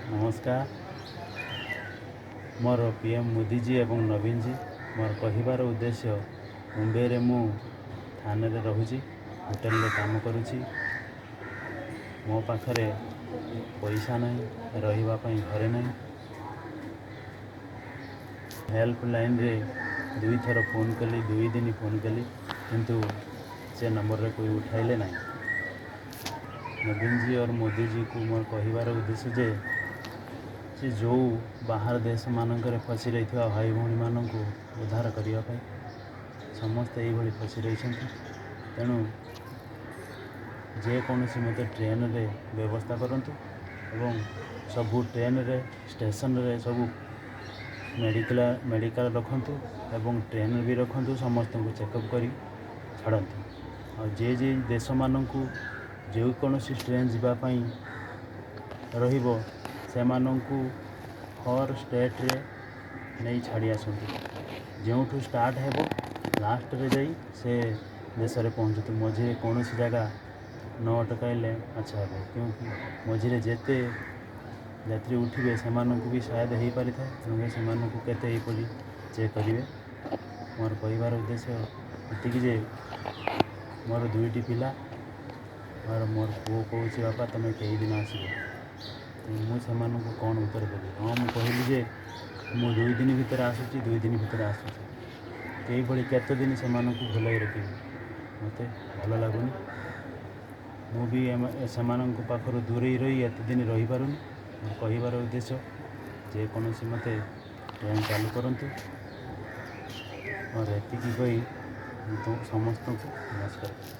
ନମସ୍କାର। ମୋର ପିଏମ୍ ମୋଦିଜୀ ଏବଂ ନବୀନଜୀ, ମୋର କହିବାର ଉଦ୍ଦେଶ୍ୟ, ମୁମ୍ବାଇରେ ମୁଁ ଥାନାରେ ରହୁଛି, ହୋଟେଲରେ କାମ କରୁଛି। ମୋ ପାଖରେ ପଇସା ନାହିଁ, ରହିବା ପାଇଁ ଘରେ ନାହିଁ। ହେଲ୍ପ ଲାଇନ୍ରେ ଦୁଇଥର ଫୋନ୍ କଲି, 2 ଦିନ ଫୋନ୍ କଲି, କିନ୍ତୁ ସେ ନମ୍ବରରେ કોઈ ଉଠାଇଲେ ନାହିଁ। ନବୀନଜୀ और ମୋଦିଜୀକୁ ମୋର କହିବାର ଉଦ୍ଦେଶ୍ୟ ଯେ ସେ ଯେଉଁ ବାହାର ଦେଶମାନଙ୍କରେ ଫସି ରହିଥିବା ଭାଇ ଭଉଣୀମାନଙ୍କୁ ଉଦ୍ଧାର କରିବା ପାଇଁ। ସମସ୍ତେ ଏଇଭଳି ଫସି ରହିଛନ୍ତି। ତେଣୁ ଯେକୌଣସି ମୋତେ ଟ୍ରେନରେ ବ୍ୟବସ୍ଥା କରନ୍ତୁ ଏବଂ ସବୁ ଟ୍ରେନରେ, ଷ୍ଟେସନରେ ସବୁ ମେଡ଼ିକାଲ ରଖନ୍ତୁ ଏବଂ ଟ୍ରେନ୍ ବି ରଖନ୍ତୁ। ସମସ୍ତଙ୍କୁ ଚେକଅପ୍ କରି ଛାଡ଼ନ୍ତୁ। ଆଉ ଯେ ଯେ ଦେଶମାନଙ୍କୁ ଯେକୌଣସି ଟ୍ରେନ୍ ଯିବା ପାଇଁ ରହିବ, ସେମାନଙ୍କୁ ହର୍ ଷ୍ଟେଟ୍ରେ ନେଇ ଛାଡ଼ି ଆସନ୍ତୁ। ଯେଉଁଠୁ ଷ୍ଟାର୍ଟ ହେବ, ଲାଷ୍ଟରେ ଯାଇ ସେ ଦେଶରେ ପହଞ୍ଚନ୍ତୁ। ମଝିରେ କୌଣସି ଜାଗା ନ ଅଟକାଇଲେ ଆଚ୍ଛା ହେବ, क्योंकि ମଝିରେ ଯେତେ ଯାତ୍ରୀ ଉଠିବେ, ସେମାନଙ୍କୁ ବି ସାୟଦ ହେଇପାରିଥାଏ। ତେଣୁକରି ସେମାନଙ୍କୁ କେତେ ଏହିପରି ଚେକ୍ କରିବେ? ମୋର କହିବାର ଉଦ୍ଦେଶ୍ୟ ଏତିକି ଯେ ମୋର ଦୁଇଟି ପିଲା ମୋର ମୋର ପୁଅ କହୁଛି, "ବାପା, ତୁମେ କେଇଦିନ ଆସିବ?" ତେଣୁ ମୁଁ ସେମାନଙ୍କୁ କ'ଣ ଉତ୍ତର ଦେବି? ହଁ, ମୁଁ କହିଲି ଯେ ମୁଁ 2 ଦିନ ଭିତରେ ଆସୁଛି, 2 ଦିନ ଭିତରେ ଆସୁଛି। ଏଇଭଳି କେତେ ଦିନ ସେମାନଙ୍କୁ ଭୁଲାଇ ରଖିବି? ମୋତେ ଭଲ ଲାଗୁନି। ମୁଁ ବି ସେମାନଙ୍କ ପାଖରୁ ଦୂରେଇ ରହି ଏତେ ଦିନ ରହିପାରୁନି। ମୋର କହିବାର ଉଦ୍ଦେଶ୍ୟ, ଯେକୌଣସି ମୋତେ ଟ୍ରେନ୍ ଚାଲୁ କରନ୍ତୁ। ମୋର ଏତିକି କହି ମୁଁ ସମସ୍ତଙ୍କୁ ନମସ୍କାର।